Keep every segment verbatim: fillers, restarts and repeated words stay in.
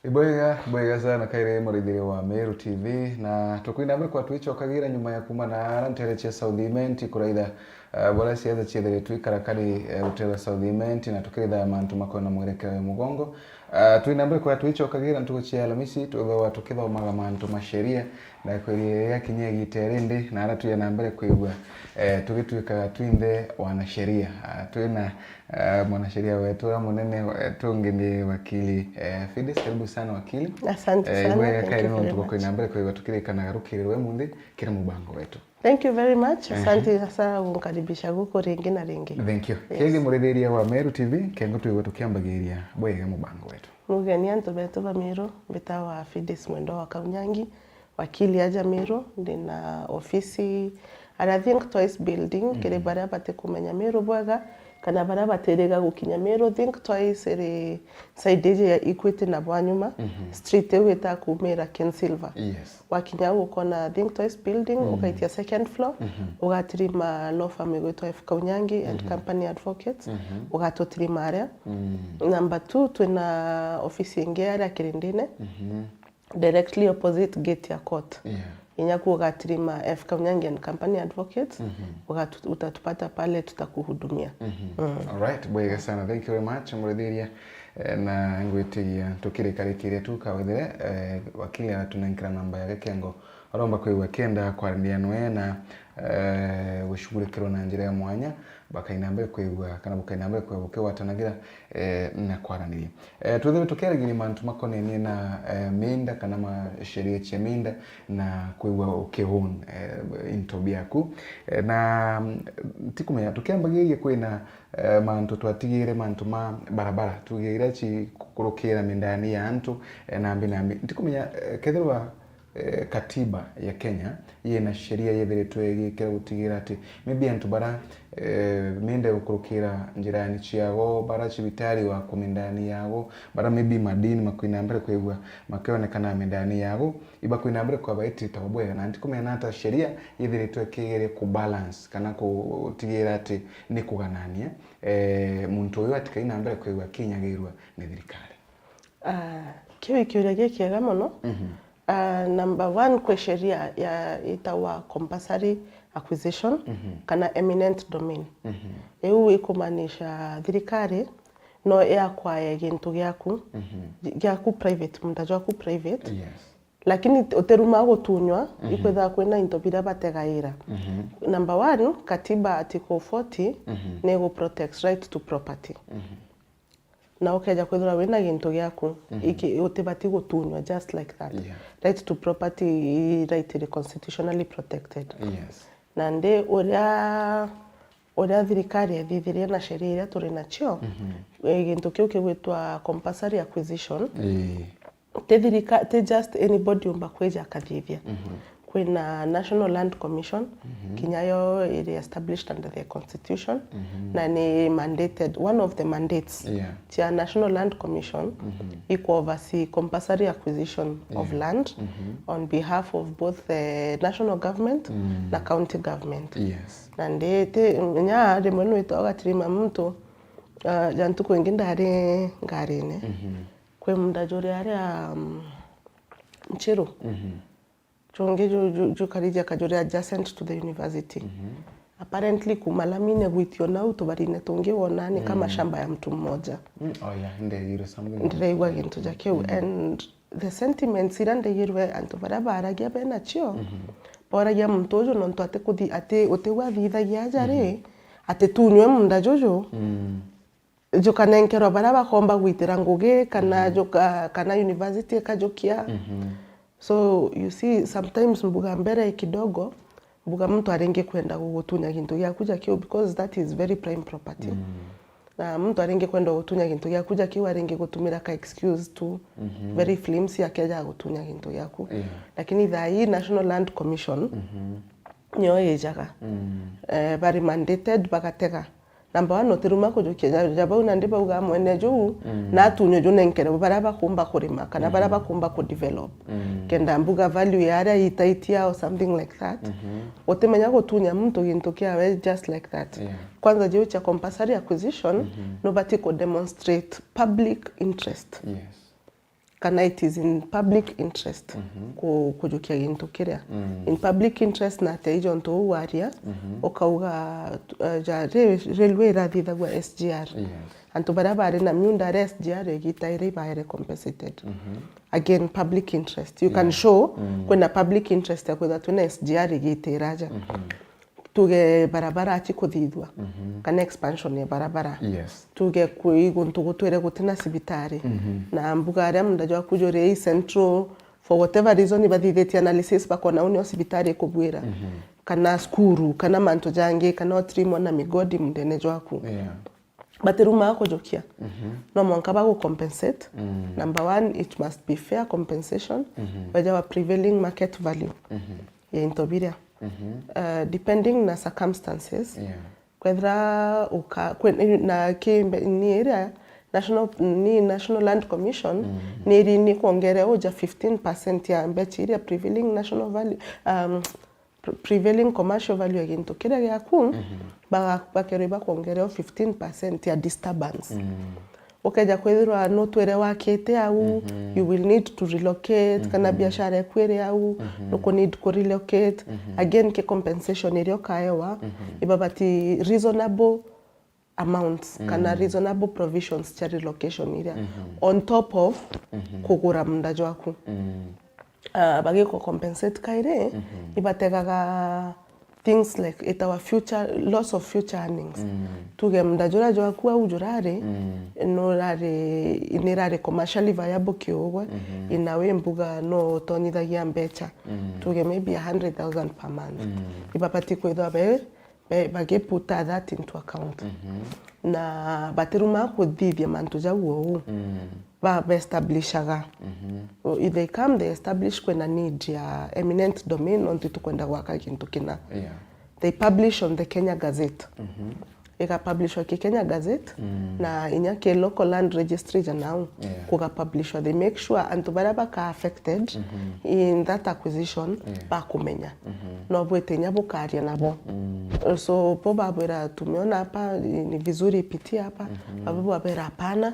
Ibwega, bwega sana kairi murithiria wa Meru T V, na tukwina mbere kwa twichokagira nyuma ya kuma na ara ntere cia South Imenti kuraitha, eh, bora siasa ciethiritwe ikarakari, eh, utera South Imenti, na tukiritha mantu makwena mwerekero ya mugongo. Eh, twina mbere kwa twichokagira ntuku cia Alamisi, twithagwa tukithomaga mantu ma sheria, na kwiria riria kinya igita rindi, na ara twina mbere kwigua, eh, tugitwikaga twinthe wanasheria. Ah, twina Eh, mwanasheria wetu uria munene, eh, tungi ni wakili, eh, Fides. Karibu sana wakili. Asante Eh, sana. Ibwega Thank kairi you very nontu bwa much. Kwina mbere kwigua tukirikanaga rukiriro rwe munthi kiri mubango wetu. Thank you very much. Ehe. Asante sana gunkaribisha guku ringi na ringi. Thank you. Yes. Kiri murithiria wa Meru T V, kengo twigua tukiambagiria bwega mubango wetu. Mugeni antu betu ba Meru, mbitawa Fides Mwendwa wa Kaunyangi, wakili aja Meru, ndina ofisi aria Think Twice Building, kiri Mhm. baria batikumenya Meru bwega, kana baria batiriga gukinya Meru. Think Twice iri side iji ya Equity na bwa nyuma, Mhm. street iu itakumira Ken Silver. Yes. Wakinya au ukona Think Twice Building, Mm. ugaitia second floor, Mhm. ugatirima law firm igwitwa F Kaunyangi and Mhm. Company Advocates, Mhm. ugatutirima aria. Mm. Number two, twina ofisi ingi aria Kirindine. Mhm. Directly opposite gate ya court. Yeah. Inya ku ugatirima F Kaunyangi and Company Advocates, Mhm. ugatu-, utatupata pale, tutakuhudumia. Mhm. Mm. Alright, bwega sana. Thank you very much, murithiria. Eh, na ngwitigia tukirikarikiria tu kawethire, eh, wakili aratunenkera namba ya gikengo. Aromba kwigua kenda kwaraniria nwe na, eh, gushughulikirwa na njira ya mwanya, bakaina mbere kwigua, kana bukaina mbere kwigua bukigwatanagira, eh, na kwaraniria. Eh, twithirwe tukiaragiria mantu makonenie na, eh, minda kana ma sheria cia minda na kwigua uki-own, eh, into biaku. Eh, na, mm, ntikumenya, tukiambagiria kwina, eh, mantu twatigire, mantu ma barabara, tuge iria cikurukira mindani ya antu, eh, nambi nambi. Ntikumenya, eh, kethirwa eh, katiba ya Kenya yina sheria yethiritwe igikira gutigira ati maybe antu bara, eh, menda gukurukira njirani ciago, bara cibitari wa kumindani yago, bara maybe madini makwina mbere kwigua makionekana mindani yago, ibakwina mbere kwaba ititagwa bwega, na ntikumenya ata sheria yethiritwe ikigeria kubalance kana gutigira ati ni kuganania, eh, muntu uyu atikaina mbere kwigua akinyagirwa ni thirikari. Ah, kiu i kiuria gikiega mono. Mhm. Ah, number one, kwi sheria ya, itagwa compulsory acquisition Mhm. kana eminent domain. Mhm. Iu ikumaanisha thirikari no iakwae gintu giaku, Mhm. gi-, giaku private, munda jwaku private. Yes. Lakini utiruma gutunywa, Mhm. ikwithaga kwina into biria bategaira. Mhm. Number one, katiba article forty Mhm. ni igu protect right to property. Mhm. Na ukeja kwithirwa wina gintu giaku, Mhm. iki utibati gutunywa just like that. Yeah. Right to property i right iri constitutionally protected. Yes. Nandi uria, uria thirikari ethithirie na sheria iria turi nacio, Mhm. eh, gintu kiu kigwitwa compulsory acquisition. Ii. Ti thirika-, ti just anybody umba kwija akathithia. Mhm. Kwina National Land Commission, Mhm. kinya yo iri established under the constitution, Mhm. na ni mandated, one of the mandates Yeah. cia National Land Commission Mhm. i ku oversee compulsory acquisition of Yeah. land Mhm. on behalf of both the national government Mm. na county government. Yes. Nandi ti, nya rimwe nwitwa ugatirima muntu, ah, ja ntuku ingi ndari ngarine. Mhm. Kwi munda juria aria, um, Nchiru. Mhm. Jungi ju-, ju-, jukarithia kajuria adjacent to the university. Mhm. Apparently kuma lamine gwithio nau tubarine tungi wona ni kama Mm. shamba ya mtu mmoja. Mm, oh yeah, ndegire something like Ndiraigua that. Gintu ja kiu. Mm. And the sentiments iria ndaigirwe antu baria baragia benacio, Mhm. boragia muntu uju nontu ati kuthi-, ati utigwa athithagia aja ri, Mhm. ati tunywe munda juju. Mm. Jukanenkerwa baria bakomba gwitira ngugi, kana Mhm. juka-, kana university ikajukia. Mhm. So, you see, sometimes mbuga mbere kidogo, mbuga muntu aringi kwenda gugutunya gintu giaku ja kiu, because that is very prime property. Mm. Na muntu aringi kwenda gutunya gintu giaku ja kiu, aringi gutumira ka excuse tu, Mhm. very flimsy, akeja gutunya gintu giaku. Yeah. Lakini thaa ii National Land Commission Mhm. nio ijaga. Mm. Eh, bari mandated bagatega. Number one, utiruma kujukia ja, ja bau nandi bauga mwene juu, Mm. na atunywe junenkere baria bakumba kurima, kana baria Mhm. bakumba kudevelop. Mm. Kenda mbuga value ya aria itaitia or something like that. Mhm. Utimenya gutunya muntu gintu kiawe just like that. Yeah. Kwanza jiu cha compulsory acquisition, Mhm. nubati kudemonstrate public interest. Yes. kana it is in public interest ku-, kujukia gintu kiria. In public interest na atia ijo ntu uu waria, ukauga, eh, ja, ri-, railway irathithagua S G R. Yes. Antu baria bari na miunda ari S G R igita iri ibaere compensated. Again, public interest. You can show kwina public interest ya kwithirwa twina S G R igita iraja. Tuge barabara ati kuthithua, kana expansion ya barabara. Yes. Tuge kwi guntu gutwire gutina cibitari. Na mbuga aria munda jwaku juri i central, for whatever reason, ibathithitie analysis, bakona uu nio cibitari ikubwira. Kana cukuru, kana mantu jangi, kana utirimwa na migodi mundene jwaku. Yeah. Batirumaa kujukia. No mwanka bagu compensate. Number one, it must be fair compensation. Bajawa prevailing market value ya into biria. Uh, depending na circumstances. Yeah. Kwethira uka-, kwe-, na ki mbe-, ni iria National, ni National Land Commission, ni iri ni kwongere uja fifteen percent ya mbecha iria prevailing national value, um, pre-, prevailing commercial value ya gintu kiria giaku, baga-, bakerwa ibakwongereo fifteen percent ya disturbance. Ukeja kwithirwa nutwire wakite au, you will need to relocate, kana biashara eku iri au, nuku need ku relocate. Again, ki compensation iria ukaewa, ibabati reasonable amounts, kana reasonable provisions cia relocation iria, on top of kugura munda jwaku. Ah, bagikwa compensate kairi, ibategaga things like itawa future, loss of future earnings. Tuge munda juria jwaku au jurari, nurari, nirari commercially viable kiugwe, in a way mbuga no utonyithagia mbecha. Tuge maybe a hundred thousand per month. Ibabati kwithwa be, be, bagiputa that into account. Na batirumaa kuthithia mantu jau uu. Ba, ba establishaga. If they come, they establish kwina need ya eminent domain, nontu itukwenda gwaka gintu kina. Yeah. They publish on the Kenya Gazette. Igapublishwa ki Kenya Gazette, na inya ki local land registry ja nau, yeah, kugapublishwa. They make sure antu baria baka affected in that acquisition, yeah, bakumenya. No bwite inya bukaria nabo. So bo babwira, tumeona hapa ni vizuri ipitie hapa, babo babera hapana,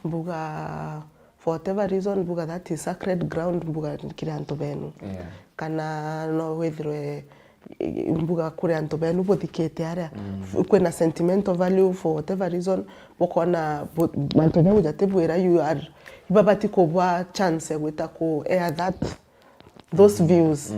mbuga for whatever reason, mbuga that is sacred ground, mbuga kiri antu benu. Yeah. Kana no withirwe, i-, mbuga kuri antu benu buthikite aria. F-, kwina sentimental value for whatever reason, bukona bu-, mantu bau jatibwira, you are, ibabati kubwa chance ya gwita ku air that, those views.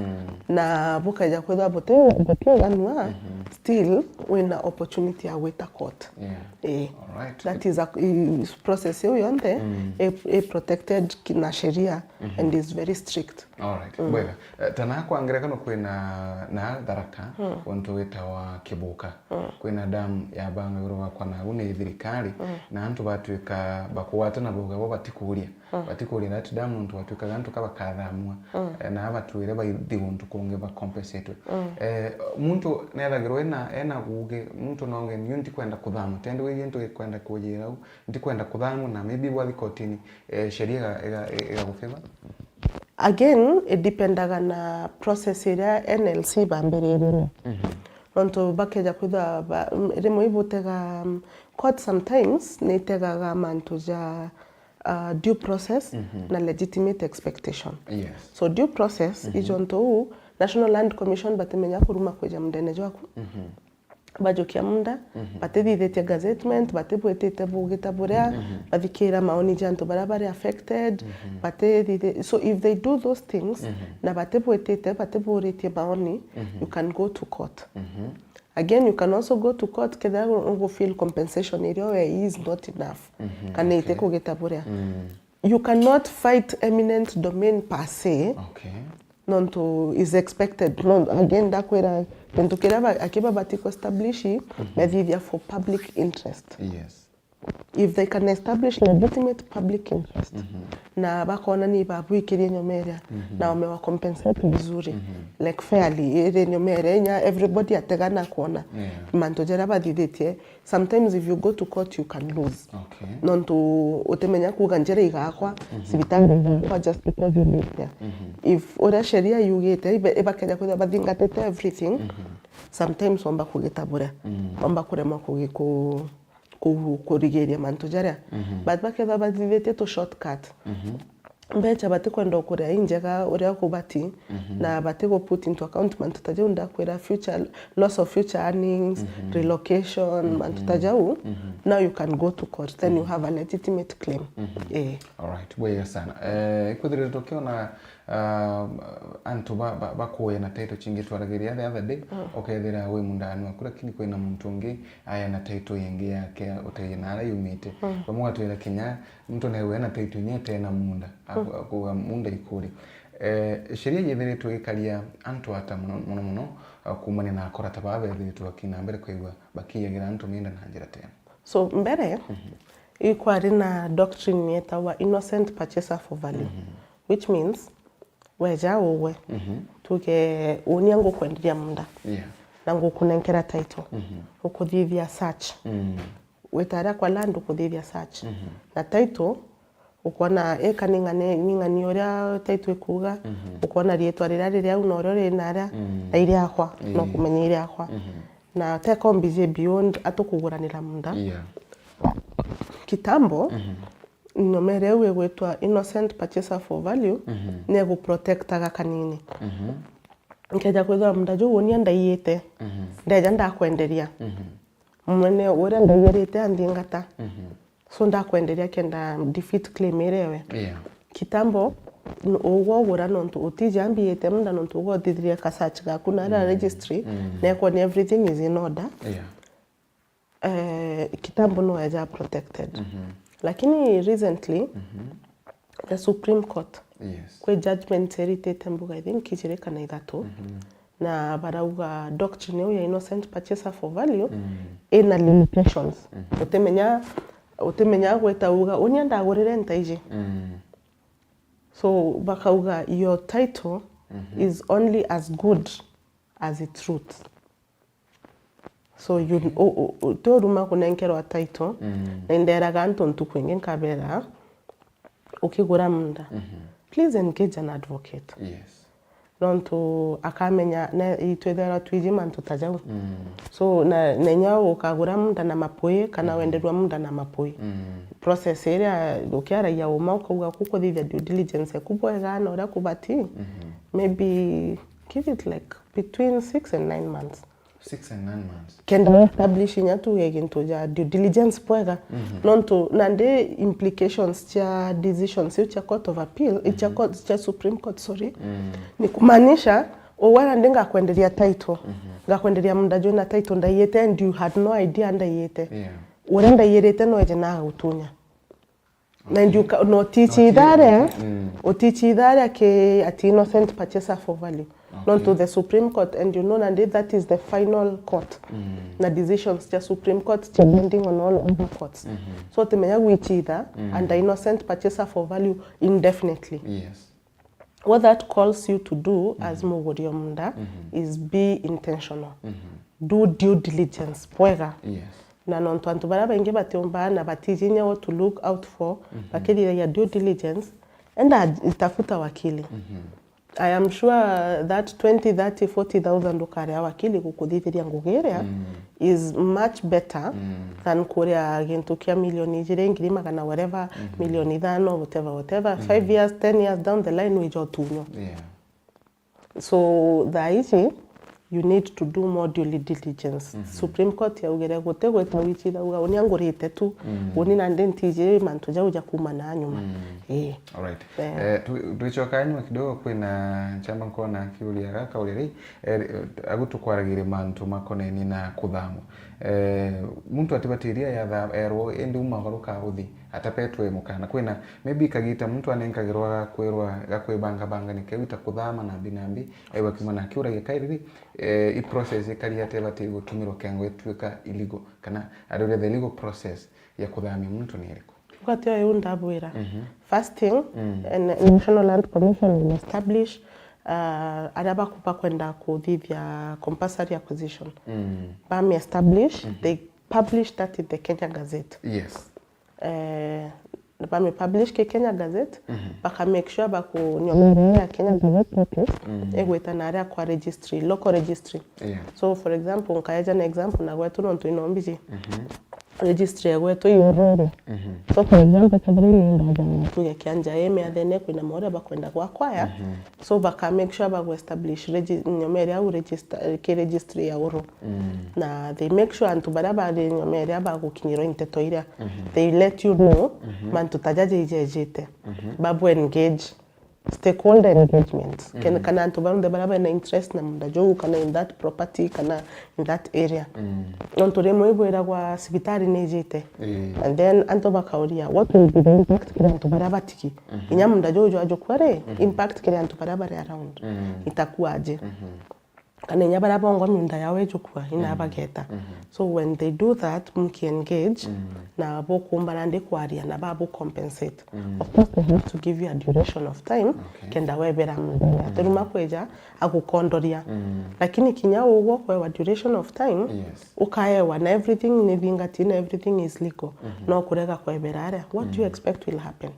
Na bukaja kwithwa buti-, butiuganua, still wina opportunity ya gwita court. Yeah. Eh, alright. That is a, i-, process iu yonthe i, i protected ki-, na sheria and is very strict. Alright. Bwega. Eh, ta naa kwa ngerekano kwina naa Tharaka, untu witawa Kibuka. Kwina dam yabangwa iguru wakwa nagu ni thirikari, na antu batwika bakugwatana bauga bo batikuria. Batikuria that dam nontu batwikaga antu ka bakathamua. Eh, na batwire baithi guntu kungi ba compensatwe. Eh, muntu nethagirwa ena, ena gugi, muntu nauge, "Niu ntikwenda kuthamwa, tendi wiji ntu ikwenda kujira u, ntikwenda kuthamwa," na maybe bwathi kotini, eh, sheria iga-, iga-, igagufavor? Again, it dependaga na process iria N L C bambiririe nayo. Nontu bakeja kwithwa ba-, m-, rimwe ibutega, mm, court sometimes nitegaga mantu ja, uh, due process na legitimate expectation. Yes. So due process, ijo ntu uu, National Land Commission batimenya kuruma kwija mundene jwaku. Bajukia munda, batithithitie gazettement, batibwitite bugita buria, bathikira maoni ja antu baria bari affected, batithithi-, so if they do those things, na batibwitite, batiburitie maoni, you can go to court. Again, you can also go to court kethira ugu feel compensation iria we is not enough, kana iti kugita buria. You cannot fight eminent domain per se, okay, nontu is expected. No, again, ndakwira kintu kiria ba-, aki babati ku establish, methithia for public interest. Yes. If they can establish legitimate public interest, na bakona ni babwikirie nyomeria, na wamewa compensate vizuri, like fairly, iri nyomeria inya everybody ategana kuona mantu jaria bathithitie. Sometimes if you go to court, you can lose. Okay. Nontu utimenya kuuga njira igakwa, cibitari igakwa just because you live there. If uria sheria yugite, ibe-, ibakeja kwithirwa bathingatite everything, sometimes wamba kugita buria. Wamba kuremwa kugi-, ku-, ku-, kurigiria mantu jaria. But bakethirwa bathithitie tu shortcut, mbecha batikwenda ukuria injega uria kubati, na batigu put into account mantu ta jau, ndakwira future, loss of future earnings, relocation, mantu ta jau, now you can go to court, then you have a legitimate claim. Eh. Alright, bwega sana. Eh, ikwithirire tukiona, ah, antu ba, ba, bakuya na title chingi, twaragiria the other day, ukethira wi mundani waku, lakini kwina muntu ungi aya na title ingi yake, utaiye na aria yumite. Bamwe gatwira kinya muntu nawe ena title inya ete na munda, aku-, akuga munda ikuri. Eh, sheria yithiritwe igikaria antu ata muno, muno, muno, ah, kumania na akora ta baa bethiritwe bakina mbere kwigua bakiyagira antu mienda na njira tena? So, mbere, ikwari na doctrine yetagwa innocent purchaser for value, which means, weja ugwe, tuge, unia ngukwenderia munda, Yeah. na ngukunenkera title, ukuthithia search. Wita aria kwa land ukuthithia search. Na title, ukwona ika ning'ani, ning'ani uria title ikuuga, ukwona riitwa riria riri au na uria riri naria, na iri akwa, no kumenya iri akwa. Na teko mbiji beyond atukuguranira munda. Yeah. Kitambo, nyomere iu igwitwa innocent purchaser for value, ni iguprotectaga kanini. Nkeja kwithirwa munda juu unia ndaiyite, ndeja ndakwenderia. Mwene uria ndaiyirite anthingata. So ndakwenderia kenda defeat claim iria ewe. Yeah. Kitambo, n-, ugwe ugura nontu utiji ambiyite munda nontu ugwe uthithirie ka search gaku na aria registry, na ekwa ni everything is in order. Yeah. Eh, kitambo no eja protected. Lakini recently, the Supreme Court, Yes. kwi judgment iritite mbuga, I think, ijiri kana ithatu, na barauga doctrine iu ya innocent purchaser for value ina limitations. Utimenya, utimenya gwita uga, unia ndagurire ntaiji. So bakauga your title is only as good as its roots. So you, u-, u-, u-, ti uruma kunenkerwa title, na inderaga antu ntuku ingi nkabera, ukigura munda, please engage an advocate. Yes. Nontu akamenya, na itwithairwa twiji mantu ta jau. So, na, na inya ukagura munda na mapui, kana wenderwa munda na mapui. Process iria ukiaragia uma ukauga kukuthithia due diligence eku bwega na uria kubati, maybe give it, like, between six and nine months. Six and nine months. Kenda establish inya tuge gintu ja due diligence bwega. Nontu nandi implications cia decisions iu cia Court of Appeal, cia court, cia Supreme Court, sorry, ni kumaanisha, uwe nandi ngakwenderia title, ngakwenderia munda jwina title ndaiyite and you had no idea ndaiyite. Yeah. Uria ndaiyirite no eje na agutunya. Na ndio ka-, no tichi ithare, utichi ithare ki ati innocent purchaser for value. Nontu the Supreme Court, and you know, nandi that is the final court. Na decisions cia Supreme Court cia binding on all other courts. So timenya gwichitha and innocent purchaser for value indefinitely. Yes. What that calls you to do as muguri o munda is be intentional. Do due diligence bwega. Yes. Na nontu antu baria baingi batiumbaa na batiji inya what to look out for, bakithithagia due diligence, enda itafuta wakili. I am sure that twenty, thirty, forty thousand ukaria wakili gukuthithiria ngugi iria is much better than kuria gintu kia milioni ijiri, ngiri magana, whatever, milioni ithano, whatever, whatever. Five years, ten years down the line, wija utunywa. Yeah. So, thaa ici, you need to do more due diligence. Supreme Court yaugire guti gwita wichi irauga, uni angurite tu, uni nandi ntiji mantu jau ja kuma na nyuma. Ii. Alright. Eh. Eh, tu-, twicoka nyuma kidogo, kwina nchamba nkona kiuria gaka uria ri, eh, agu tukwaragiria mantu makonenie na kuthamwa. Eh, muntu atibatiria yatha-, erwo indi uma garuka uthi, atapetwe mukana. Kwina maybe kagita muntu anenkagirwa gakwirwa, gakwibangabanga nikewita kuthama na mbi na mbi, aigua kiuma na akiuragia kairiri, eh, i process ikari atia ibati gutumirwa kengo ituika illegal, kana aruria the legal process ya kuthamia muntu ni iriku? Ugati uyu ndabwira. First thing, eh, National Land Commission will establish, uh, aria baku-, bakwenda kuthithia compulsory acquisition. Bami establish, they publish that in the Kenya Gazette. Yes. Eh, bami publish ki Kenya Gazette, baka make sure bakunyomera ya Kenya Gazette notice, igwita na aria kwa registry, local registry. Yeah. So, for example, nkaeja na example na gwetu nontu ino mbiji. registry ya gwetu iururu. So for example, kethira ni ndaja tuge kianja ii miathene kwina mauria bakwenda gwa acquire. So baka make sure bagu establish regi-, nyomeri au register, ki registry ya uru. Na they make sure antu baria bari nyomeri bagukinyirwa i nteto iria, they let you know mantu ta jaja ijejite. Babu engage stakeholder engagement. Ken-, kana antu bonthe baria bena interest na munda juu, kana in that property, kana in that area. Nontu rimwe ibwiragwa cibitari ni ijite. And then antu bakauria, what will be the impact kiri antu baria batiki? Inya munda juu jwajukua ri, impact kiri antu baria bari around itakuaje? Kana inya baria bongwa miunda yao ijukua, ina bageta. So when they do that, muki engage, na bukumba nandi kwaria na babu compensate. Of course, they have to give you a duration of time, kenda webera munda. Atiruma kwija agukondoria. Lakini kinya ugwo kwewa duration of time, ukaewa na everything ni thingati na everything is legal. No kurega kwebera aria. What do you expect will happen?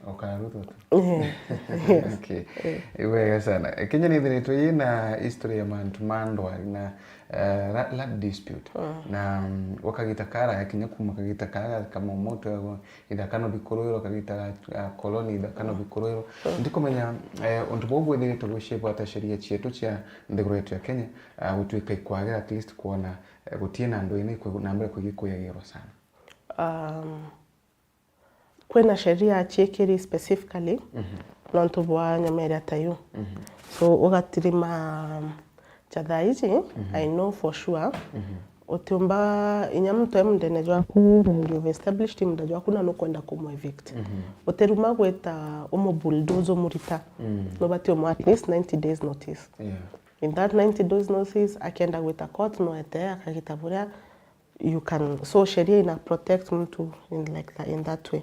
Ukarutwa tu. Eh, yes. Okay. Wega sana. Kenya ni ithiritwe yina history ya mantu ma ndwari na, eh, la-, land dispute. Na, mm, gwa kagita karaya kinya kuma kagita karaya kama moto ya ithaka no bikurwirwo, kagita ga, ga koloni ithaka no bikurwirwo. Ndikumenya, eh, untu buu bwithiritwe bwicibwa ata sheria cietu cia nthiguru yetu ya Kenya, ah, gutuika ikwagira at least kwona, eh, gutie na andu ina ikwe-, na mbere kwigikuyagirwa sana. Um, Kwina sheria ciikiri specifically nontu bwa nyomeria ta iu. So, ugatirima ja thaa iji, I know for sure, utiumba inya muntu e mundene jwaku, na you've established munda jwaku na nukwenda kumu evict. Utiruma gwita umu bulldoze umurita. Nubati umu at least ninety days notice. Yeah. In that ninety days notice, akenda gwita court, no ete akagita buria you can, so sheria ina protect mtu in like that, in that way.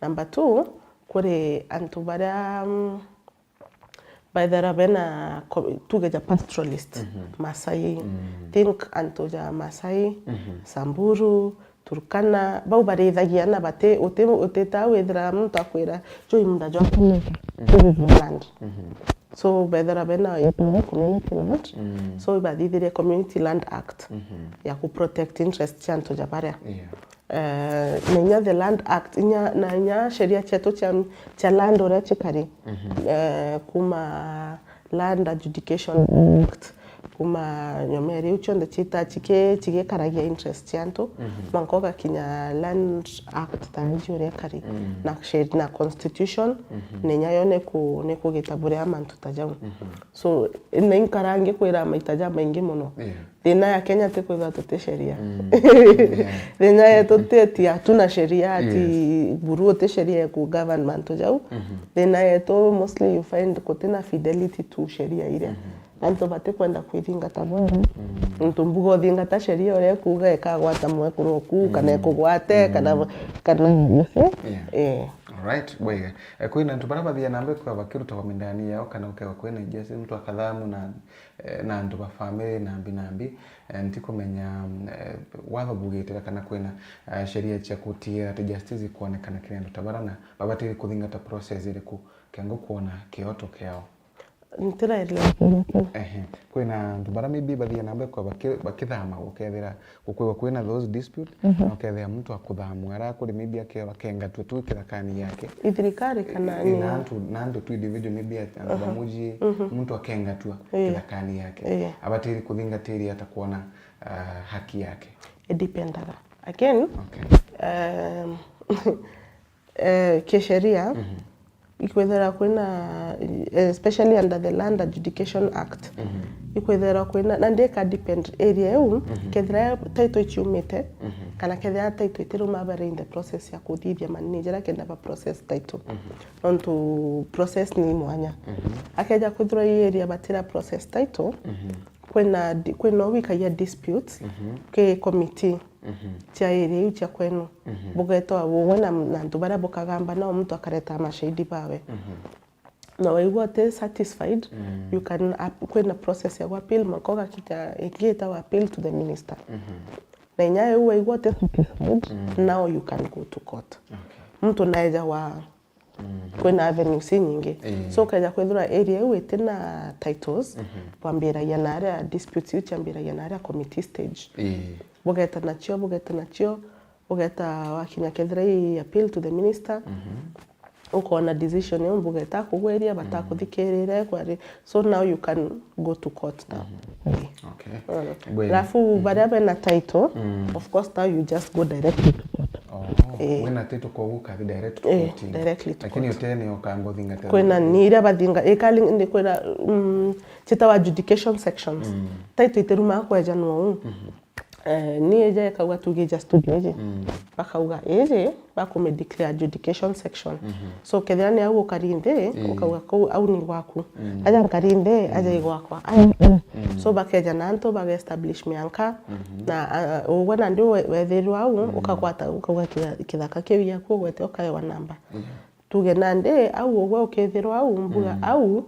Number two, kuri antu baria, mm, baithira bena ko-, tuge ja pastoralist, Masai, think antu ja Masai, Samburu, Turkana, bau barithagia na bati, uti, utita withira muntu akwira, "Juu munda jwaku neka, this is your land." So, bethira bena yetagwa community land. So, ibathithirie Community Land Act ya ku protect interest cia antu ja baria. Yeah. Eh, na inya the Land Act, inya, na inya sheria cietu cia, cia land uria cikari. Eh, kuma Land Adjudication Act, kuma nyomeri iu cionthe cita ciki-, cigikaragia interest cia antu, mwanka ugakinya Land Act ta iji uria ikari, na she-, na constitution, na inya yo niku-, nikugita buria mantu ta jau. So, na inkara ngikwira maita jamaingi muno. Yeah. Thina ya Kenya ti kwithirwa tuti sheria. Yeah. Thina yetu ti ati hatuna sheria, ati buru uti sheria ya ku govern mantu jau. Thina yetu mostly you find gutina fidelity to sheria iria. Antu batikwenda kwithingata bwega. Nontu mbuga uthingata sheria uria ikuuga ikagwata mwekuru oku, kana ikugwate, kana, kana, you see? Yeah. Eh. Alright, bwega. Eh, kwina antu baria bathiaga na mbere kwithirwa bakirutagwa mindani yao, kana gukethirwa kwina injustice, muntu akathamwa na, eh, na antu ba family nambi nambi. Eh, ntikumenya, eh, watho bugite kana kwina, eh, sheria cia gutigira ati justice ikwonekana kiri antu ta baria, na babatiri kuthingata process iriku kengu kwona kioto kiao. Ntiraelewa kiuria kiu. Ehe. Kwina antu baria maybe bathiaga na mbere kwa baki-, bakithama, ukethira gukwigwa kwina those dispute, na ukethira muntu akuthamwa, ara kuri maybe akerwa akengatwe tu kithakani yake. I thirikari kana ni na antu, na antu tu individual maybe at-, antu ba muji, muntu akengatwa kithakani yake. Abatiri kuthingatiria ata kwona, ah, haki yake. Idipendaga. Again, okay, um, eh, kisheria, ikwithira kwina, eh, especially under the Land Adjudication Act, ikwithira kwina, na ndika depend area iu, kethira title iciumite, kana kethira title itiruma bari in the process ya kuthithia manini jara kenda ba process title. Nontu process ni mwanya. Akeja kwithirwa i area batira process title, kwina di-, kwina uu wikagia disputes, ki committee cia area iu cia kwenu. Bugetwa bumwe na, na antu baria bukagamba nao, muntu akareta mashahidi bawe. Na waigua uti satisfied, you can ap-, kwina process ya gwa appeal, mwanka ugakinya ingi itagwa appeal to the minister. Na inya iu waigua uti satisfied, now you can go to court. Okay. Muntu naeja wa kwina avenues inyingi. Ii. So, ukeja kwithirwa area iu itina titles, bwambiragia na aria disputes iu ciambiragia na aria committee stage. Ii. Bugeta nacio, bugeta nacio, Ugeta wakinya kethira i appeal to the minister, ukona decision iu mbuga itakugwiria, batakuthikirire, kwari, so now you can go to court now. Okay. Bwega. Alafu baria bena title, of course now you just go directly to court. Oh, wina title kwa ukathi direct to court. Directly to court. Lakini utene ukango thingatira. Kwina ni iria bathinga, ikali ni kwina, mm, chitawa adjudication sections. Title itirumaa kwejanwa uu. Eh, ni eja ekauga tuge ja studio iji. Bakauga iji, bakume declare adjudication section. So kethira ni au ukari nthi, ukauga kau au ni gwaku. Aja nkari nthi, aja i gwakwa. Aja, so bakeja na antu, bage establish mianka. Na, ah, ugwe nandi we-, wethirwa au, ukagwata, ukauga kitha-, kithaka kiu giaku ugwete ukaewa namba. Tuge nandi au ugwe ukethirwa au, mbuga au,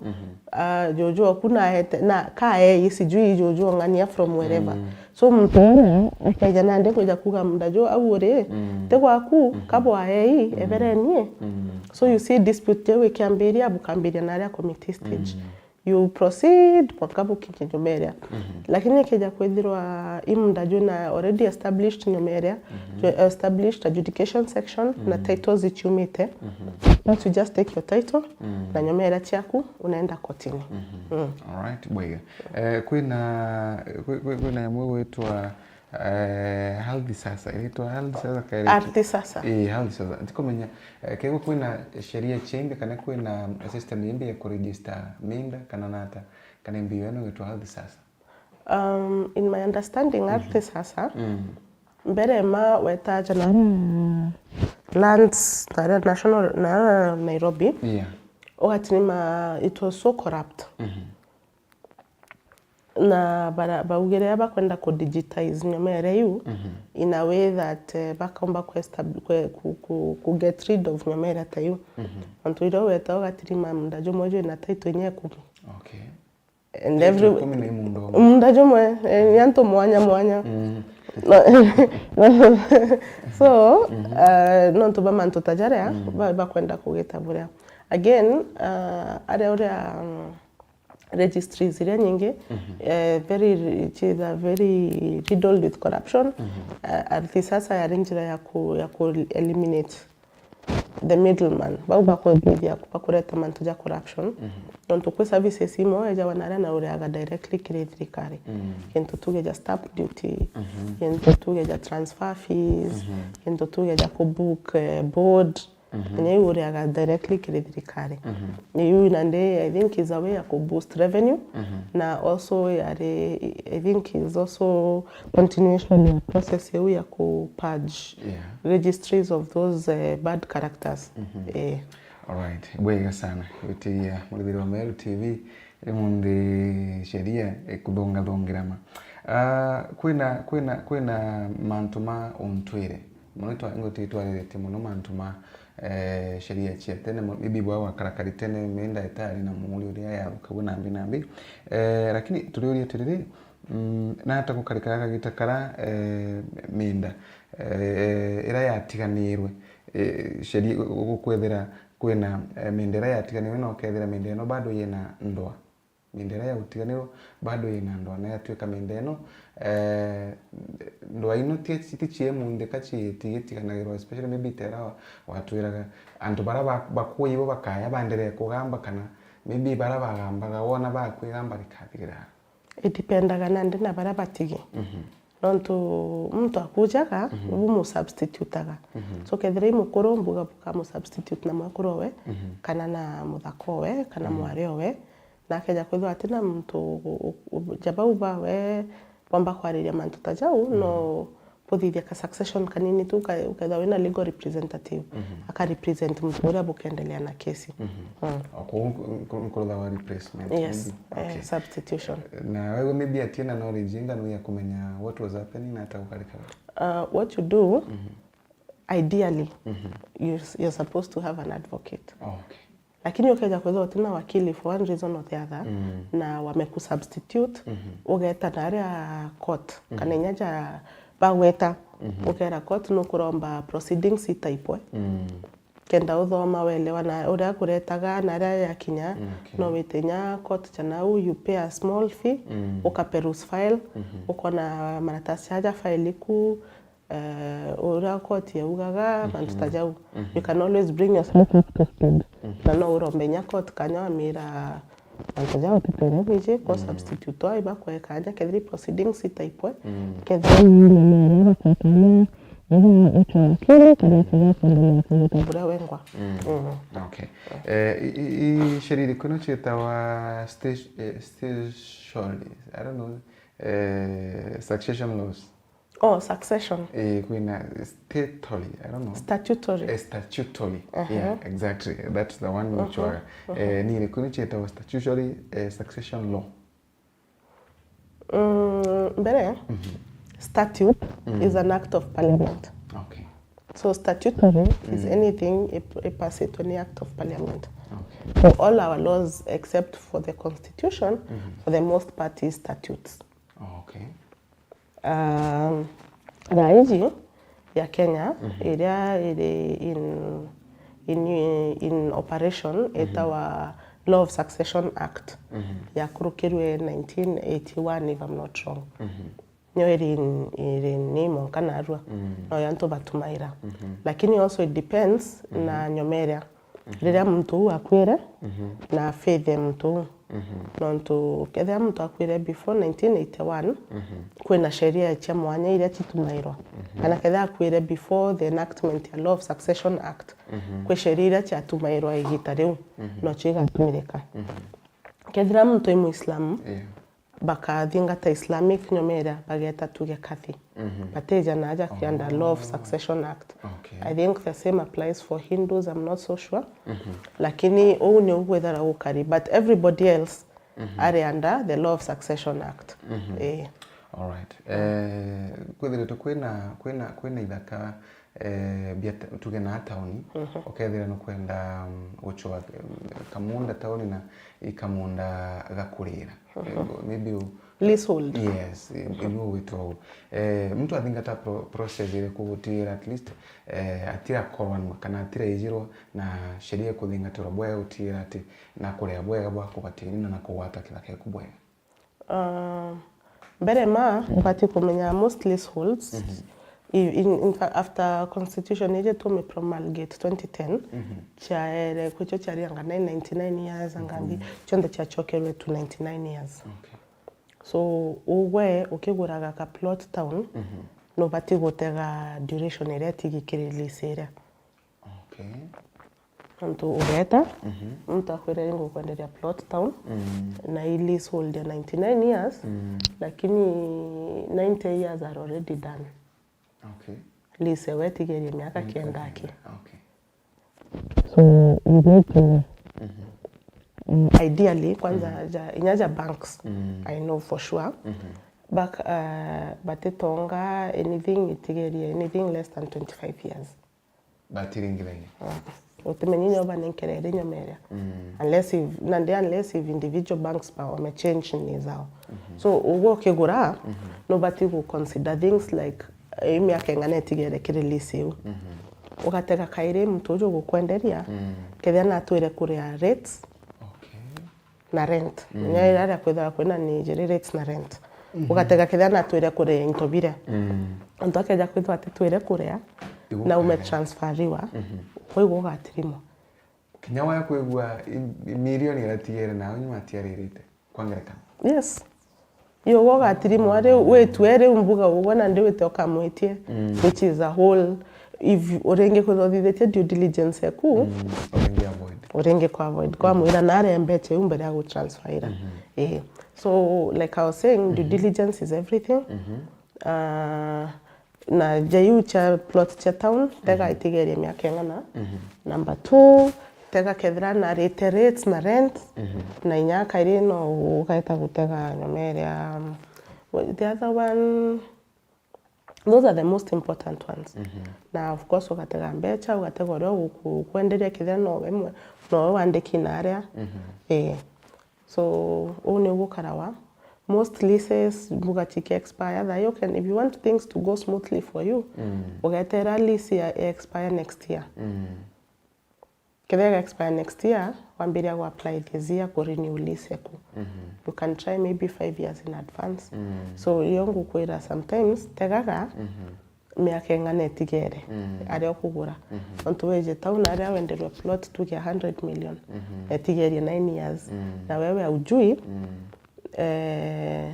ah, juju oku naete, na kaei sijui juju ong'ania from wherever. So muntu uria akeja nandi kwija kuga munda ju au uri, ti gwaku, kabwaei, eberenie. So you see dispute jau ikiambiria, bukambiria naria committee stage. You proceed mwanka bukinye nyomeria. Lakini ikija kwithirwa i munda jwina already established nyomeria, jwe-, established adjudication section, na titles ichiumite, once you just take your title na nyomeria chiaku, unaenda kotini. Alright, bwega. Eh, kwina, kwi-, kwi-, kwina imwe gwitwa Eh, Ardhi Sasa, inaitwa Ardhi Sasa kairi? Ardhi Sasa. Eh, Ardhi Sasa. Ntikumenya, eh, kegwe kwina sheria chiimbi kana kwina system imbi ya kuregister minda kana nata, kana imbi yenu igitwa Ardhi Sasa? Um, in my understanding, Ardhi Sasa, mbere ma wetaja na lands, na national, na Nairobi, yeah, ugatini ma, it was so corrupt. Na bara-, baugire riria bakwenda ku digitize nyomere iu, in a way that, eh, bakaumba ku estab-, kwe-, ku, ku, ku get rid of nyomere ta iu. Ontu iria ugeta ugatirima munda jumwe jwina title inya ikumi. Okay. And every, ikumi na imunda umwe. Munda jumwe, eh, ni antu mwanya mwanya. So, eh, nontu ba mantu ta jaria, ba-, bakwenda kugita buria. Again, eh, aria uria, mm, registries iria nyingi, eh, very ri-, chi-, they are very riddled with corruption. Eh, Ardhi Sasa yari njira ya ku, ya ku eliminate the middleman, bau bakwithia bakureta mantu ja corruption. Nontu kwi services imwe ejagwa na aria na ureaga directly kiri thirikari. Kintu tuge ja stamp duty, kintu tuge ja transfer fees, kintu tuge ja ku book, eh, board, na iu ureaga directly kiri thirikari. Na iu nandi, I think, is a way ya ku boost revenue, na also yari, I think, is also continuation ya process iu ya ku purge, yeah, registries of those, eh, bad characters. Eh. Alright, bwega sana. Gwitigia murithiri wa Meru T V, rimunthi sheria ikuthungathungirama. Ah, kwina, kwina, kwina mantu ma untwire. Mono itwa-, ingo ti itwariritie mono mantu ma, eh, sheria cia tene, mo-, maybe bwa gwakarakari tene, minda itari na muuri uria yathukagua nambi nambi. Eh, lakini turiuria atiriri, mm, nata gukarikara kagita kara, eh, minda, eh, ira yatiganirwe, eh, sheria gu-, gu-, gukwethira kwina, eh, minda ira yatiganirwe na ukethira minda ino bado yina ndwa? Minda iria ya gutiganirwa bado yina ndwa, na yatuika minda ino, eh, ndwa ino ti, ti, ti cia imunthi ka ci-, ti gitiganagirwa, especially maybe ta iria wa-, watwiraga antu baria ba-, bakuu ibo bakaya baendelee kugamba, kana maybe baria bagambaga wona bakwigamba rikathirira? Idipendaga nandi na baria batigi. Nontu muntu akujaga, ubu mu substitutaga. So kethira i mukuru, mbuga bukamu substitute na mwekuru owe, kana na muthaka owe, kana mwari owe, na akeja kwithirwa atina muntu u-, u-, u-, ja bau bawe bomba kwariria mantu ta jau, no buthithia ka succession kanini tu, uka-, ukethirwa wina legal representative, aka represent muntu uria bukendelea na kesi. Mm. O kou nku-, nku-, nkurutha wa replacement, yes, maybe? Eh, okay. Substitution. Na wewe maybe atina knowledge inganu ya kumenya what was happening na ata gukarikara? Uh, what you do, ideally, you s-, you're supposed to have an advocate. Oh, okay. Lakini ukeja kwithirwa utina wakili for one reason or the other, na wameku substitute, ugeta na aria court, kana inya ja bagweta, ukera court nukuromba proceedings itaipwe. Kenda uthoma, welewa na uria akuretaga na aria yakinya, okay, no wite inya court ja nau, you pay a small fee, uka peruse file, ukona maratasi aja file iku, eh, uria court yaugaga, mantu ta jau. You can always bring yourself up to speed. Na no urombe inya court kanya wamira mantu jau tutwire bwiji, ko substitute wa iba kwe kanya, kethira proceedings itaipwe, kethira buria wengwa. Mm. Okay. Eh, i, i, i sheria iriku ino ciitawa sta-, eh, statutory, I don't know, eh, succession laws? Oh, succession. Eh, kwina statutory, I don't know. Statutory. Eh, statutory. Yeah, exactly. That's the one which were. Eh, ni iriku ino ciitawa statutory, eh, succession law? Mm, mbere, statute is an act of parliament. Okay. So statutory is anything ip-, ipassitwe ni act of parliament. Okay. So all our laws except for the constitution, for the most part is statutes. Okay. Um, thaa iji ya Kenya, iria iri in, in, in operation, itawa Law of Succession Act, yakurukirwe nineteen eighty-one, if I'm not wrong. Nio iri, iri ni monka narua, no yo antu batumaira. Lakini also it depends na nyomeria. Riria muntu uu akuire, na faith ya muntu uu. Nontu kethira muntu akuire before nineteen eighty-one, kwina sheria cia mwanya iria citumairwa. Kana kethira akuire before the enactment ya Law of Succession Act, kwi sheria iria ciatumairwa igita riu, nocio igatumirika. Kethira muntu i Muislamu, Yeah. bakathingata Islamic nyomeria, bageta tuge kadhi. Batija na aja under Law of Succession Act. Okay. I think the same applies for Hindus, I'm not so sure. Lakini uu ni ugwithara gukari, but everybody else are under the Law of Succession Act. Eh. Alright. Eh, kwithiritwe kwina, kwina, kwina ithaka, eh, bia ta-, tuge na tauni, ukethira nukwenda, mm, gucua, mm, kamunda tauni na ikamunda gakurira. Eh, maybe u- Leasehold. Yes, i-, ibu witwa u. Eh, muntu athingata pro-, process iriku gutigira at least, eh, atirakorwa nwa kana atiraijirwa na sheria ikuthingatirwa bwega gutigira ati na kuria bwega bwa kubatini na na kugwata kithaka giku bwega? Ah, mbere ma, ubati kumenya most leaseholds, i-, in, in fact, after constitution iji tume promulgate twenty ten, ciaere, kwicho ciarianga nine ninety-nine years, angangi, cionthe ciachokerwe to ninety-nine years. Okay. So, ugwe ukiguraga ka plot town, nubati gutega duration iria itigikiri lease iria. Okay. Nontu ugeta, muntu akwira, "Ngukwenderia plot town, na i leasehold ya ninety-nine years, lakini ninety years are already done." Okay. Lease ewe itigerie miaka kenda aki. Okay. So, you need to, mm, ideally, kwanza, ja, inya ja banks, I know for sure. Bak-, uh, batitonga anything itigerie, anything less than twenty-five years. Batiringithagia. Ah, utimenyi nyo banenkere iri nyomeria. Unless if, nandi unless if individual banks ba wame change ni zao. So, ugwe ukigura, nubati gu consider things like, eh, miaka ing'ana itigere kiri lease iu. Ugatega kairi muntu uju gukwenderia, kethira natwire kuria rates, Okay. na rent. Inya iria ria kwithirwa kwina ni ijiri, rates na rent. Ugatega kethira natwire kuria into bire. Antu akeja kwithirwa atitwire kuria, na ume transferiwa, kwou ugatirimwa. Kinya waya kwigua i-, i-, milioni iratigere nawe nyuma atiaririte, kwa ngerekano. Yes. Iyo ugatirimwa riu, witue riu mbuga ugwe nandi wite ukamwitie, which is a whole, if uringi kwithwa uthithitie due diligence yaku, Uringi avoid. Uringi ku avoid. Kwamwira nare mbecha iu mbere ya gutransfera. Eh. So, like I was saying, due diligence is everything. Ah, na ja iu cha plot cha town, tega itigerie miaka ing'ana. Number two, tega kethira na rate, rates na rent, na inya kairi no ugaita gutega nyomeria, um, the other one, those are the most important ones. Na of course ugatega mbecha, ugatega uria ugu-, ukwenderia kethira no we mwe-, no we wandiki na aria. Eh. So, uu ni gukarawa. Most leases, mbuga chike expire, thayo can, if you want things to go smoothly for you, ugetera lease ya expire next year. Kethira ga expire next year, wambiria gu apply this year ku renew lease yaku. You can try maybe five years in advance. So, iyo ngukwira sometimes, tegaga, miaka ing'ana itigere aria ukugura. Nontu wije town aria wenderwe plot tuge a hundred million, etigerie nine years. Na wewe aujui, eh,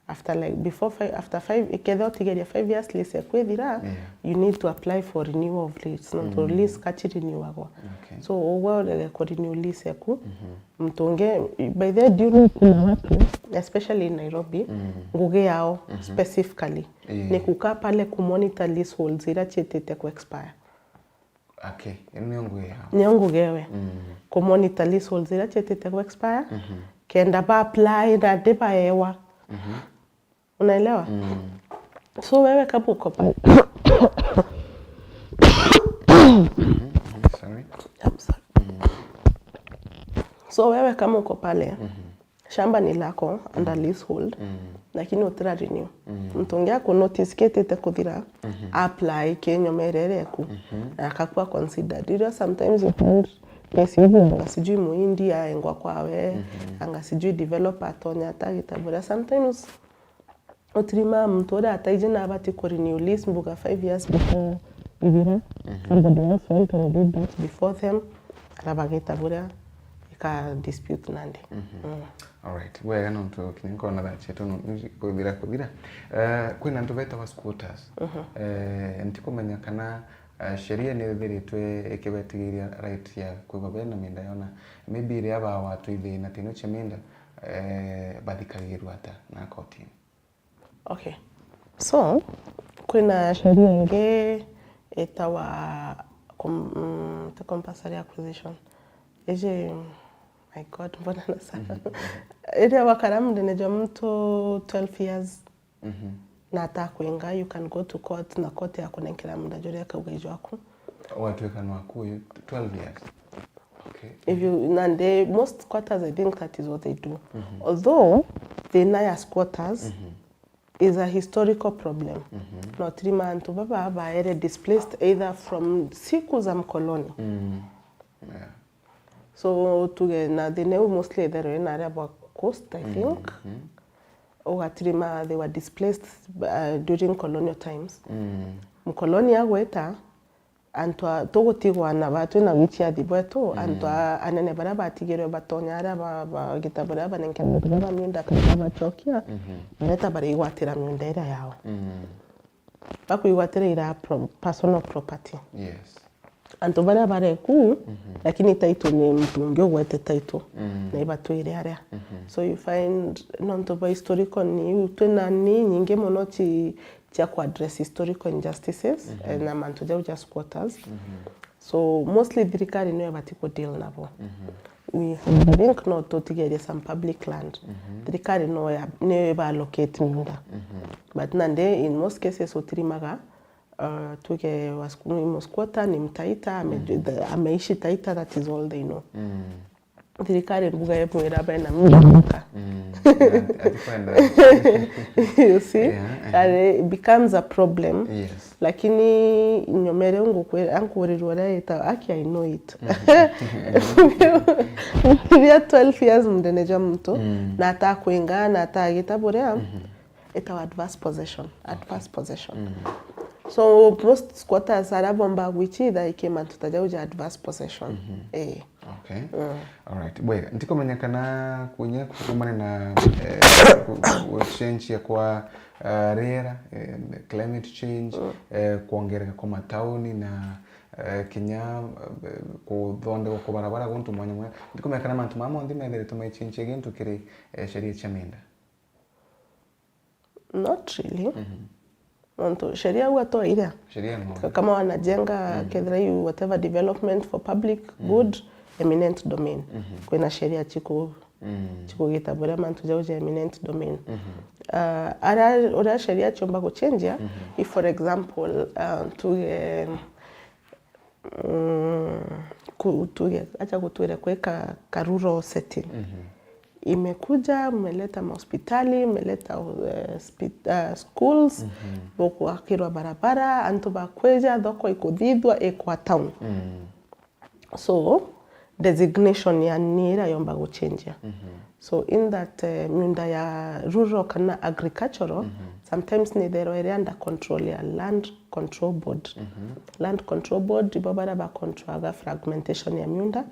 after, like, before five, after five, ikethira utigeria five years lease eku ithira, you need to apply for renewal of lease. Nontu lease kachi renewagwa. Okay. So, ugwe urege ku renew lease eku, muntu ungi, by the way, do you know kuna watu, especially in Nairobi, ngugi yao specifically ni kukaa pale ku monitor leaseholds iria ciitite ku expire. Okay, ino nio ngugi yao. Nio ngugi ewe. Ku monitor leaseholds iria ciitite ku expire, kenda ba apply na ndi baewa. Unaelewa? So wewe kama uko pale. Sorry. I'm sorry. So wewe kama uko pale, shamba ni lako under leasehold, lakini utira renew. Muntu ungi aku notice kitite kuthira, apply kinyomere eku, na akakua considered. You know, sometimes you find kesi hivi, anga sijui muhindi aengwa kwawe, anga sijui developer atonya atagita buria. Sometimes utirima muntu uria ataiji na abati ku renew lease mbuga five years before ithira. Somebody else went and did that before them, arabagita buria ika dispute nandi. Alright, bwega nontu kinya nkona thaa cietu kuthira kuthira. Eh, kwina antu betawa squatters. Eh, ntikumenya kana, eh, sheria ni ithiritwe ikibetigiria right ya kwigwa bena minda yona. Maybe iria bawa twithina tino cia minda, eh, bathikagirwa ata na kotini? Okay. So, kwina sheria ingi itawa com-, mm, ti compulsory acquisition. Iji, my God, mbona na sana. Iria wakara mundene jwa muntu twelve years na atakwinga, you can go to court na court ya kunenkera munda juria kauga ijwaku. Watuika nwaku uyu twelve years. Okay. If you, na the most quarters, I think that is what they do. Although the naya squatters is a historical problem. No tiri mantu baba baere displaced either from siku za mkoloni. Yeah. So tuge na the new mostly there na aria bwa coast, I think. Ugatirima they were displaced, uh, during colonial times. Mkoloni agweta, antu a-, tugutigwa na ba-, twina wiciathi bwetu, antu a-, anene baria batigirwe batonya aria ba-, bagita baria banenkerwe baria ba miunda kana bacokia, bareta barigwatira miunda iria yao. Bakwigwatira ira pro-, personal property. Yes. Antu baria bareku, lakini title ni muntu ungi ugwete title, na ibatwire aria. So you find, nontu ba historical ni, twina ni nyingi muno ci-, cia ku address historical injustices, eh, na mantu jau ja squatters. So mostly thirikari niyo ibati ku deal nabo. We have, I think, no tutigerie some public land. Thirikari no ya, niyo iba allocate miunda. But nandi in most cases utirimaga, uh, tuge wa squ-, ni mu squatter, ni mtaita, ame-, the, ameishi Taita, that is all they know. Thirikari mbuga yemwira bena miunda maka. Atikwenda. You see? Yeah, uh-huh. And it becomes a problem. Yes. Lakini nyomere ngukwe-, ankurirwa uria yeta, aki, I know it. Riria twelve years mundene jwa muntu, na atakwinga, na atagita buria, etawa adverse possession, adverse possession. So most squatters aria bomba gwichitha iki mantu ta jau ja adverse possession. Eh. Okay. Alright. Bwega, ntikumenya kana kunya kumane na, eh, ku-, ku-, change ya kwa, eh, riera, eh, climate change, eh, kwongereka kwa matauni na, eh, kinya, eh, kuthondekwa kwa barabara guntu mwanya mwanya. Ntikumenya kana mantu mama monthe methiritwe mai change gintu kiri, eh, sheria cia miunda. Not really. Nontu sheria huwa toa iria. Sheria no. Kama wanajenga, kethira you whatever development for public good, eminent domain. Kwina sheria chiku-, chikugita buria mantu jau ja eminent domain. Ah, ara, uria sheria chiumba guchenjia, if for example, ah, tuge, mm, ku-, tuge, acha gutwire kwika ka rural setting. Imekuja, mmeleta mahospitali, mmeleta, eh, spi-, eh, schools, bukugakirwa barabara, antu bakwija, thoko ikuthithwa, ikwa town. So, designation ya ni iria yomba guchenjia. So in that, eh, miunda ya rural kana agricultural, sometimes ni itherwa iri under control ya Land Control Board. Land Control Board ibo baria ba controlaga fragmentation ya miunda,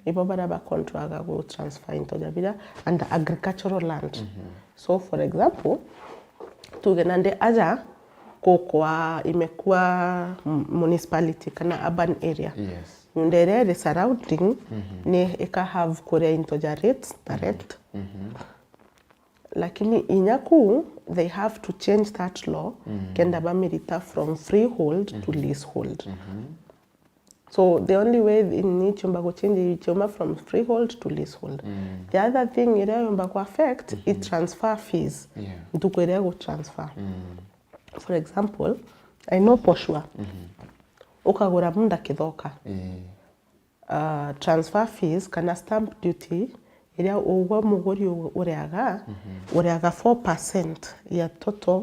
ibo baria ba controlaga gu transfer into ja biria under agricultural land. So for example, tuge nandi aja gukwa imekuwa m-, municipality kana urban area. Yes. Miunda iria iri surrounding ni ika have kuria into ja rates direct. Lakini inya ku, they have to change that law kenda bamirita from freehold to leasehold. So the only way in ichiumba guchange ichiuma from freehold to leasehold. The other thing iria yumba ku affect i transfer fees. Yeah. Ntuku iria gu transfer. For example, I know for sure, ukagura munda Kithoka. Eh. Uh, transfer fees kana stamp duty iria ugwe muguri u-, ureaga, ureaga four percent ya total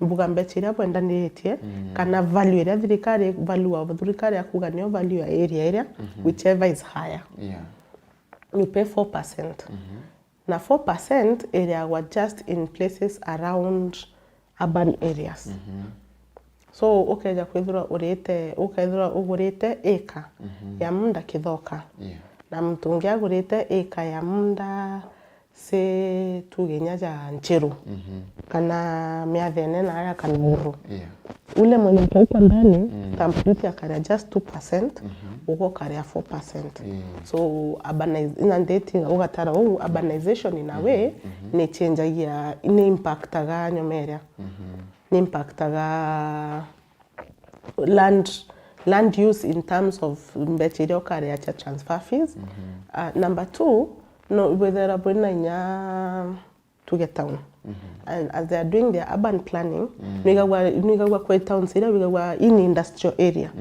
mbuga mbecha iria bwendaniritie, kana value iria thirikari, value wa thirikari ya kuga niyo value ya area iria, whichever is higher. Yeah. You pay four percent. Na four percent ireagwa just in places around urban areas. So ukeja kwithirwa urite, ukethirwa ugurite ika ya munda Kithoka, yeah, na muntu ungi agurite ika ya munda, say, tuge inya ja Nchiru, kana Miathene na aria kana Uru. Yeah. Ule mwenye uko huko ndani, stamp duty akaria just two percent, ugo ukaria four percent. Yeah. So urbanize-, ina ndeti ugatara uu, urbanization in a way ni changeagia, ni impactaga nyomeria. Ni impactaga land, land use in terms of mbecha iria ukaria cha transfer fees. Uh, number two, no, withera bwina inya tuge town. And as they are doing their urban planning, nwigagua, nwigagua kwi towns iria wigagua in industrial area.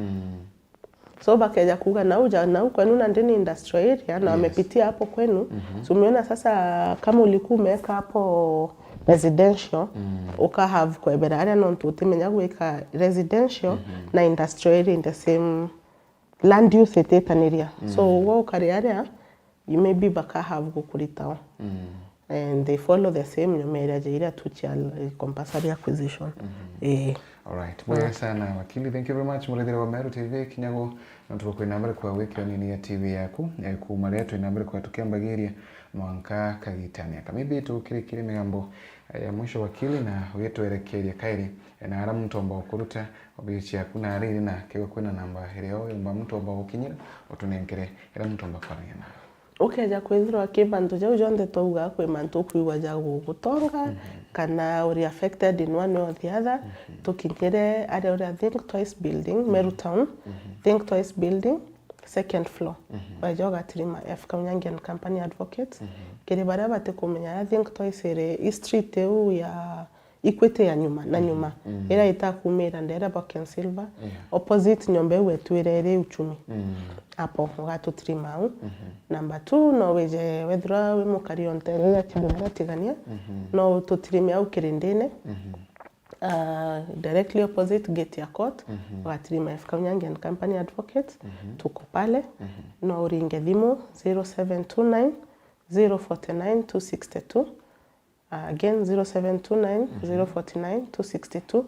So bakeja kuga nau ja, nau kwenu nandi ni industrial area na wamepitia hapo kwenu. So umeona sasa kama ulikuwa umeweka hapo residential, uka have kwebera aria nontu utimenya gwika residential na industrial area in the same land use ititaniria. So ugo ukari aria, you maybe baka have gukurita o. And they follow the same nyomeria ja iria tu cia compulsory acquisition. Eh. Alright. Bwega sana wakili. Thank you very much. Murithire wa Meru T V kinyago, nontu bwa kwina mbere kwa wiki onini ya T V yaku. Eh, kuma ria twina mbere kwa tukiambagiria mwanka kagitania. Ka maybe tukirikire migambo, eh, ya mwisho wakili na witwerekeria kairi, eh, na ara muntu omba kuruta obio ciaku na ariri na kigo kwina namba iria yomba muntu omba gukinyira utunenkere ira muntu omba kwarania nawe. Ukeja kwithirwa ki mantu jau jonthe twauga kwi mantu ukwigua ja gugutonga, kana uri affected in one way or the other, tukinyire aria uri a Think Twice Building, Meru Town, Think Twice Building, second floor. Waja ugatirima F Kaunyangi and Company Advocates. Kiri baria batikumenya aria Think Twice iri, i street iu ya Equity ya nyuma na nyuma, iria itakumira ndere Buck and Silver, opposite nyomba iu etu iria iri Uchumi. Apo ugatutirima au. Number two, no wije wethirwa wi mukari o ntere ya Kibumba Tigania, no ututirime au kirindine. Ah, directly opposite gate ya court, ugatirima F Kaunyangi and Company Advocates, tuko pale. No uringe thimu zero seven two nine, zero forty nine, two sixty two. Uh, again, zero seven two nine, zero forty nine, two sixty two.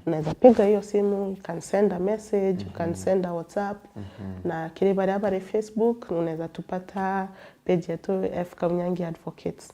Unaweza piga hiyo simu, you can send a message, you can send a WhatsApp. Na kiri baria bari Facebook, unaweza tupata page yetu F Kaunyangi Advocates.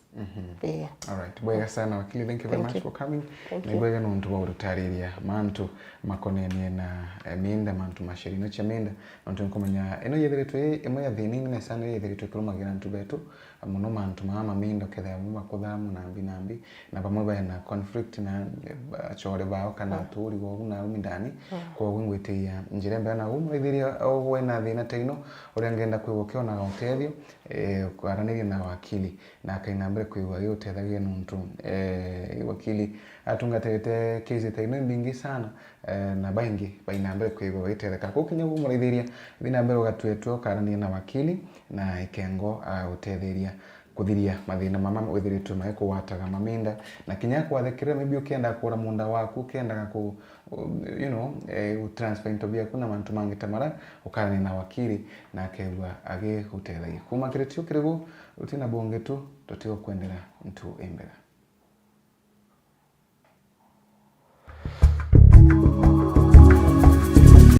Eh. Alright. Bwega sana wakili, thank you very much for coming. Thank you. Ni bwega nontu bwa gututariria mantu makonenie na, eh, minda, mantu ma sheria cia minda. Nontu nkumenya ino yethiritwe imwe ya thina inene sana iria yethiritwe ikirumagira antu betu, muno mantu maa maminda, ukethira amwe makuthamu nambi nambi, na bamwe bena conflict na, eh, achore bao kana aturi bobu na umi ndani. Kwoguo ngwitiria njira mbere na umu ithiria ugwe na thina ta ino, uria ngenda kwigua ukionaga utethio, eh, kwaraniria na wakili, na akaina mbere kwigua agiutethagia nontu, eh, wakili atungatirite case ta ino imbingi sana, eh, na baingi baina mbere kwigua bagitetheka. Kuu kinya ugumuraithiria, thi na mbere ugatwetwe ukarania na wakili na ikengo agutetheria. kuthiria mathina mama withiritwe magikugwataga maminda, na kinya kwathekerera, maybe ukienda kugura munda waku, ukiendaga ku, you know, eh, transfer into biaku na mantu mangi ta mara, ukarania na wakiri na akethirwa agigutethagia. Kuma kiri tiu kiri bu, utina bungi tu, tutigukwendera ntu imbega.